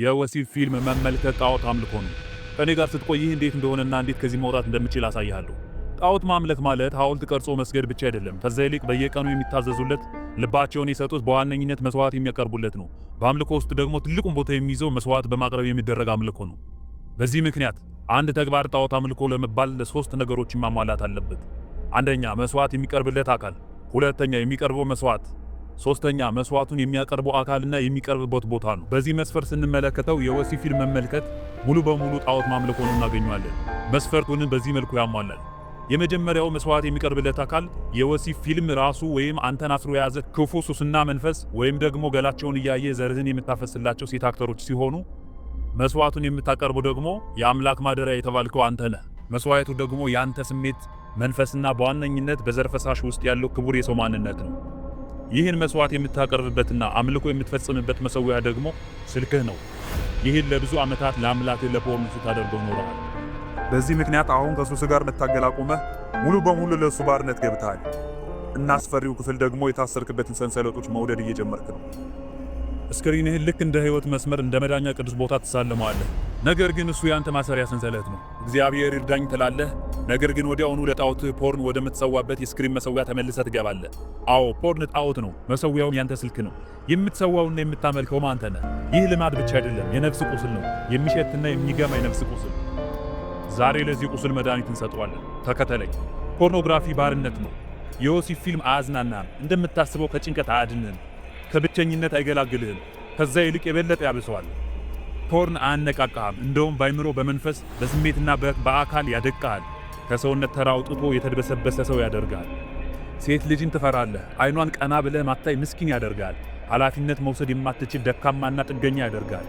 የወሲብ ፊልም መመልከት ጣዖት አምልኮ ነው። ከእኔ ጋር ስትቆይ ይህ እንዴት እንደሆነና እንዴት ከዚህ መውጣት እንደምችል አሳይሃለሁ። ጣዖት ማምለክ ማለት ሐውልት ቀርጾ መስገድ ብቻ አይደለም። ከዛ ይልቅ በየቀኑ የሚታዘዙለት፣ ልባቸውን የሰጡት፣ በዋነኝነት መስዋዕት የሚያቀርቡለት ነው። በአምልኮ ውስጥ ደግሞ ትልቁን ቦታ የሚይዘው መስዋዕት በማቅረብ የሚደረግ አምልኮ ነው። በዚህ ምክንያት አንድ ተግባር ጣዖት አምልኮ ለመባል ለሶስት ነገሮችን ማሟላት አለበት። አንደኛ፣ መስዋዕት የሚቀርብለት አካል፣ ሁለተኛ፣ የሚቀርበው መስዋዕት፣ ሶስተኛ፣ መስዋዕቱን የሚያቀርበው አካልና የሚቀርብበት ቦታ ነው። በዚህ መስፈርት ስንመለከተው የወሲብ ፊልም መመልከት ሙሉ በሙሉ ጣዖት ማምለክ ሆኖ እናገኘዋለን። መስፈርቱንም በዚህ መልኩ ያሟላል። የመጀመሪያው መስዋዕት የሚቀርብለት አካል የወሲብ ፊልም ራሱ ወይም አንተን አስሮ የያዘ ክፉ ሱስና መንፈስ ወይም ደግሞ ገላቸውን እያየ ዘርህን የምታፈስላቸው ሴት አክተሮች ሲሆኑ፣ መስዋዕቱን የምታቀርበው ደግሞ የአምላክ ማደሪያ የተባልከው አንተ ነህ። መስዋዕቱ ደግሞ የአንተ ስሜት፣ መንፈስና በዋነኝነት በዘር ፈሳሽ ውስጥ ያለው ክቡር የሰው ማንነት ነው። ይህን መስዋዕት የምታቀርብበትና አምልኮ የምትፈጽምበት መሰዊያ ደግሞ ስልክህ ነው። ይህን ለብዙ ዓመታት ለአምላክህ ለ porn ስታደርገው ኖረሃል። በዚህ ምክንያት አሁን ከሱስ ጋር መታገል አቁመህ ሙሉ በሙሉ ለእሱ ባርነት ገብተሃል። እና አስፈሪው ክፍል ደግሞ የታሰርክበትን ሰንሰለቶች መውደድ እየጀመርክ ነው። Screen ህን ልክ እንደ ህይወት መስመር፣ እንደ መዳኛ ቅዱስ ቦታ ትሳለመዋለህ። ነገር ግን እሱ ያንተ ማሰሪያ ሰንሰለት ነው። እግዚአብሔር ይርዳኝ ትላለህ። ነገር ግን ወዲያውኑ ለጣዖትህ porn ወደምትሰዋበት የ screen መሰዊያ ተመልሰህ ትገባለህ። አዎ፣ porn ጣዖት ነው። መሰዊያውም ያንተ ስልክ ነው። የምትሰዋውና የምታመልከውም አንተ ነህ። ይህ ልማድ ብቻ አይደለም፣ የነፍስ ቁስል ነው። የሚሸትና የሚገማ የነፍስ ቁስል። ዛሬ ለዚህ ቁስል መድኃኒት እንሰጠዋለን። ተከተለኝ። ፖርኖግራፊ ባርነት ነው። የወሲብ ፊልም አያዝናናም። እንደምታስበው ከጭንቀት አያድንህም። ከብቸኝነት አይገላግልህም። ከዛ ይልቅ የበለጠ ያብሰዋል። Porn አያነቃቃህም። እንደውም በአይምሮ፣ በመንፈስ፣ በስሜትና በአካል ያደቅሃል። ከሰውነት ተራ አውጥቶ የተድበሰበሰ ሰው ያደርጋል። ሴት ልጅን ትፈራለህ። አይኗን ቀና ብለህ ማታይ ምስኪን ያደርጋል። ኃላፊነት መውሰድ የማትችል ደካማና ጥገኛ ያደርጋል።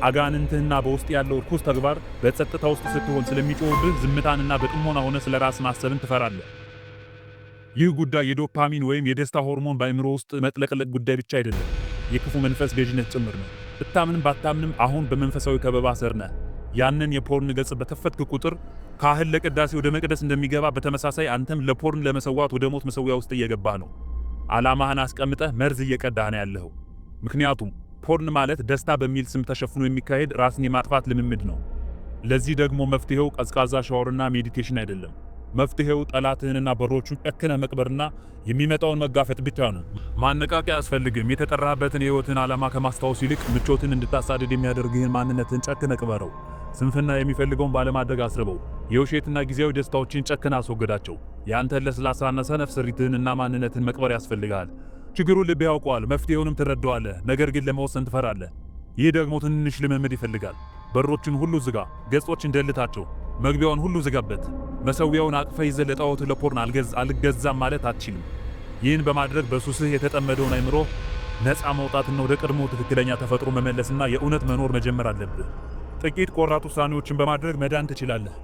አጋንንትህና በውስጥ ያለው እርኩስ ተግባር በጸጥታ ውስጥ ስትሆን ስለሚጮህብህ ዝምታንና በጥሞና ሆነ ስለ ራስ ማሰብን ትፈራለህ። ይህ ጉዳይ የዶፓሚን ወይም የደስታ ሆርሞን በአእምሮ ውስጥ መጥለቅለቅ ጉዳይ ብቻ አይደለም፣ የክፉ መንፈስ ገዥነት ጭምር ነው። ብታምንም ባታምንም አሁን በመንፈሳዊ ከበባ ስር ነህ። ያንን የ porn ገጽ በከፈትክ ቁጥር ካህን ለቅዳሴ ወደ መቅደስ እንደሚገባ በተመሳሳይ አንተም ለ porn ለመሰዋት ወደ ሞት መሰዊያ ውስጥ እየገባህ ነው። ዓላማህን አስቀምጠህ መርዝ እየቀዳህ ነው ያለኸው። ምክንያቱም porn ማለት ደስታ በሚል ስም ተሸፍኖ የሚካሄድ ራስን የማጥፋት ልምምድ ነው። ለዚህ ደግሞ መፍትሄው ቀዝቃዛ ሻወርና meditation አይደለም። መፍትሄው ጠላትህንና በሮቹን ጨክነህ መቅበርና የሚመጣውን መጋፈጥ ብቻ ነው። ማነቃቂያ አያስፈልግም። የተጠራህበትን የህይወትን ዓላማ ከማስታወስ ይልቅ ምቾትን እንድታሳድድ የሚያደርግህን ማንነትን ጨክነህ ቅበረው። ስንፍና የሚፈልገውን ባለማድረግ አስርበው። የውሸትና ጊዜያዊ ደስታዎችን ጨክነህ አስወግዳቸው። የአንተን ለስላሳና ሰነፍ ስሪትህንና ማንነትን መቅበር ያስፈልግሃል። ችግሩን ልብህ ያውቀዋል፣ መፍትሄውንም ትረዳዋለህ። ነገር ግን ለመወሰን ትፈራለህ። ይህ ደግሞ ትንሽ ልምምድ ይፈልጋል። በሮችን ሁሉ ዝጋ፣ ገጾችን ደልታቸው፣ መግቢያውን ሁሉ ዝጋበት። መሰዊያውን አቅፈህ ይዘህ ለጣዖትህ ለ porn አልገዛም ማለት አትችልም። ይህን በማድረግ በሱስህ የተጠመደውን አይምሮ ነፃ መውጣትና ወደ ቀድሞ ትክክለኛ ተፈጥሮ መመለስና የእውነት መኖር መጀመር አለብህ። ጥቂት ቆራጥ ውሳኔዎችን በማድረግ መዳን ትችላለህ።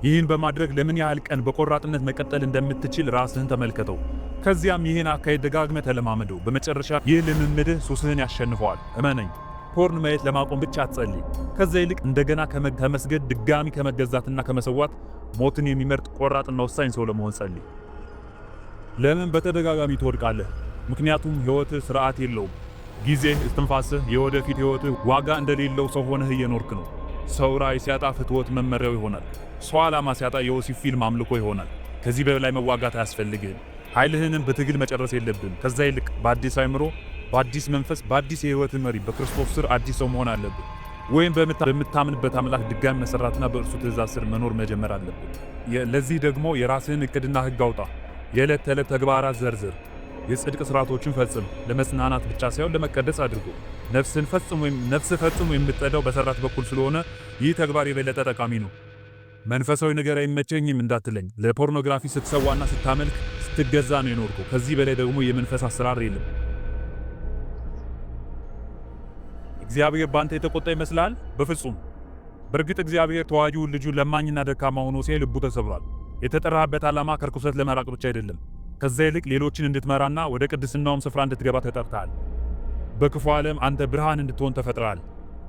ይህን በማድረግ ለምን ያህል ቀን በቆራጥነት መቀጠል እንደምትችል ራስህን ተመልከተው። ከዚያም ይህን አካሄድ ደጋግመህ ተለማመደው። በመጨረሻ ይህ ልምምድህ ሱስህን ያሸንፈዋል። እመነኝ። Porn ማየት ለማቆም ብቻ አትጸልይ። ከዛ ይልቅ እንደገና ከመስገድ፣ ድጋሚ ከመገዛትና ከመሰዋት ሞትን የሚመርጥ ቆራጥና ወሳኝ ሰው ለመሆን ጸልይ። ለምን በተደጋጋሚ ትወድቃለህ? ምክንያቱም ሕይወትህ ስርዓት የለውም። ጊዜህ፣ እስትንፋስህ፣ የወደፊት ሕይወትህ ዋጋ እንደሌለው ሰው ሆነህ እየኖርክ ነው። ሰው ራዕይ ሲያጣ ፍትወት መመሪያው ይሆናል። ሰው ዓላማ ሲያጣ የወሲብ ፊልም አምልኮ ይሆናል። ከዚህ በላይ መዋጋት አያስፈልግህም። ኃይልህንም በትግል መጨረስ የለብህም። ከዛ ይልቅ በአዲስ አእምሮ፣ በአዲስ መንፈስ፣ በአዲስ የህይወት መሪ በክርስቶስ ስር አዲስ ሰው መሆን አለብህ። ወይም በምታምንበት አምላክ ድጋሚ መሰራትና በእርሱ ትእዛዝ ስር መኖር መጀመር አለብህ። ለዚህ ደግሞ የራስህን እቅድና ህግ አውጣ። የዕለት ተዕለት ተግባራት ዘርዝር። የጽድቅ ስርዓቶችን ፈጽም። ለመጽናናት ብቻ ሳይሆን ለመቀደስ አድርጎ። ነፍስህ ፈጽሞ የምትጸዳው በሰራት በኩል ስለሆነ ይህ ተግባር የበለጠ ጠቃሚ ነው። መንፈሳዊ ነገር አይመቸኝም እንዳትለኝ። ለፖርኖግራፊ ስትሰዋና ስታመልክ፣ ስትገዛ ነው የኖርከው። ከዚህ በላይ ደግሞ የመንፈስ አሰራር የለም። እግዚአብሔር ባንተ የተቆጣ ይመስላል? በፍጹም። በእርግጥ እግዚአብሔር ተዋጊውን ልጁን ለማኝና ደካማ ሆኖ ሲያይ ልቡ ተሰብሯል። የተጠራህበት ዓላማ ከርኩሰት ለመራቅ ብቻ አይደለም። ከዛ ይልቅ ሌሎችን እንድትመራና ወደ ቅድስናውም ስፍራ እንድትገባ ተጠርተሃል። በክፉ ዓለም አንተ ብርሃን እንድትሆን ተፈጥረሃል።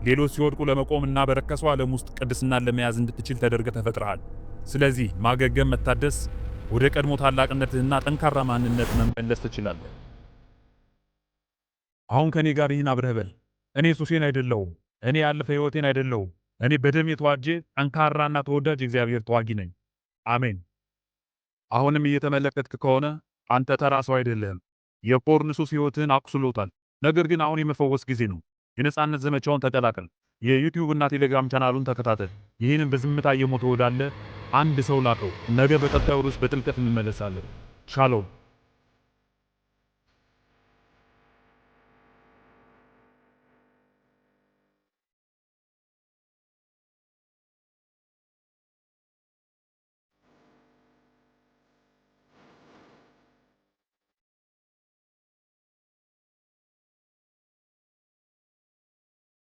ሌሎች ሲወድቁ ለመቆም እና በረከሰው ዓለም ውስጥ ቅድስናን ለመያዝ እንድትችል ተደርገህ ተፈጥረሃል። ስለዚህ ማገገም፣ መታደስ፣ ወደ ቀድሞ ታላቅነትህና ጠንካራ ማንነት መመለስ ትችላለህ። አሁን ከኔ ጋር ይህን አብረህ በል። እኔ ሱሴን አይደለሁም። እኔ ያለፈ ሕይወቴን አይደለሁም። እኔ በደም የተዋጀ ጠንካራና ተወዳጅ የእግዚአብሔር ተዋጊ ነኝ። አሜን። አሁንም እየተመለከትክ ከሆነ አንተ ተራ ሰው አይደለህም። የ porn ሱስ ሕይወትህን አቁስሎታል። ነገር ግን አሁን የመፈወስ ጊዜ ነው። የነጻነት ዘመቻውን ተቀላቀል። የ YouTube እና ቴሌግራም ቻናሉን ተከታተል። ይህንን በዝምታ እየሞተ ወዳለ አንድ ሰው ላከው። ነገ በቀጣዩ ርዕስ በጥልቀት እንመለሳለን። ሻሎም።